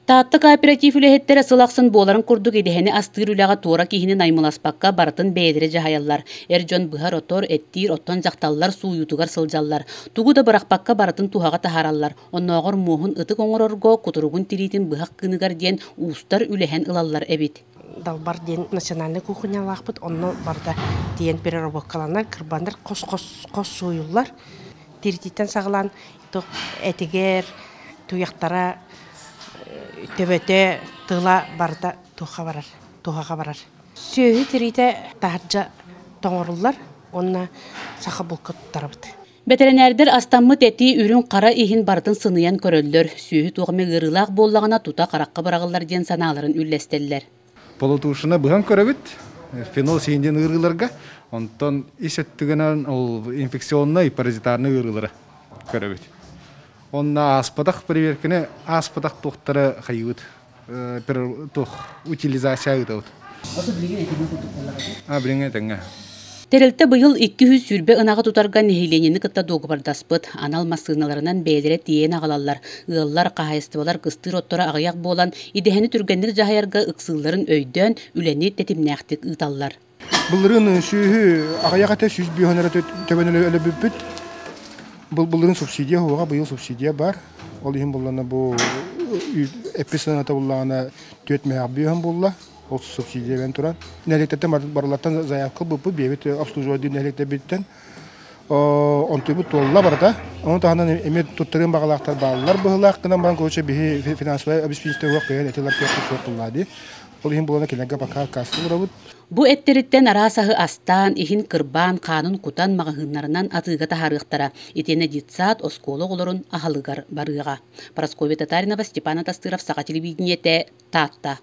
Таатта кооператив үлэһиттэрэ сыл ахсын буоларын курдук идэһэни астыыр үлэҕэ туора киһини наймыласпакка барытын бэйэлэрэ дьаһайаллар. Эр дьон быһар-отор, эттиир, оттон дьахталлар сууйуутугар сылдьаллар. Тугу да бырахпакка барытын туһаҕа таһаараллар. Оннооҕор муоһун ытык оҥорорго, кутуругун тириитин быһах кыыныгар диэн уустар үлэһэн ылаллар эбит. Далбар диэн национальнай кухнялаахпыт, онно барыта тиийэн переработкаланар, кырбанар, хос-хос хос сууйуллар. Тирититтэн саҕалаан этигэр, туйахтара, төбөтө, тыла барыта туохха барар, туһаҕа барар. Сүөһү тириитэ таһырдьа тоҥоруллар уонна саха булка туттарабыт. Бэтэринээрдэр астаммыт эти үрүҥ-хара иһин барытын сыныйан көрөллөр, сүөһү туох эмэ ыарыылаах буоллаҕына тута харахха быраҕыллар диэн санааларын үллэстэллэр. Полутушина быһан көрөбүт, фенол сиин диэн ыарыыларга, онтон ис өттүгүнэн ол инфекционнай паразитарнай ыарыылары көрөбүт. Онно ааспатах проверканы ааспатах туохтара хайыбыт туох утилизация ыытабыт. Ото билигин этиҥҥэ курдук буоллаҕа дии. А билиҥҥэ этэҥҥэ. Тэрилтэ быйыл 220 ынаҕы тутарга нэһилиэнньэни кытта дуогабардаспыт. Анал массыыналарынан бэйэлэрэ тиэйэн аҕалаллар. Ыаллар, хаһаайыстыбалар кыстыыр отторо аҕыйах буолан, идэһэни түргэнник дьаһайарга ыксыылларын өйдөөн, үлэни тэтимнээхтик ыыталлар. Былырыын сүөһү аҕыйах этэ, 105 эрэ төбөнү өлөрбүппүт. Былырыын субсидия суоҕа, быйыл субсидия баар. Ол иһин буллана бу эппит сыаната буллаҕына түөрт мөһөөх бүөһүн булла. Ол субсидия бэн туран. Нэһилиэктэртэн барылартан заявка ылбыппыт, биэбит обслуживание нэһилиэктэрбиттэн. Онтуйбут туолла барыта. Ону таһынан эмиэ туттарыан баҕалаахтар бааллар быһыылаах гынан баран, короче, биһи финансовай обеспечение суох кыайан этилэр суох буллаа дии. Ол иһин булана кинилэргэ пока касса урабыт. Бу эттэриттэн араас аһы астаан, иһин кырбаан, хаанын кутан маҕаһыыннарынан атыыга таһаарыахтара. Итиэннэ детсад, оскуола оҕолорун аһылыгар барыаҕа. Парасковья Татаринова, Степан Атастыров, Саха телевидениетэ, Таатта.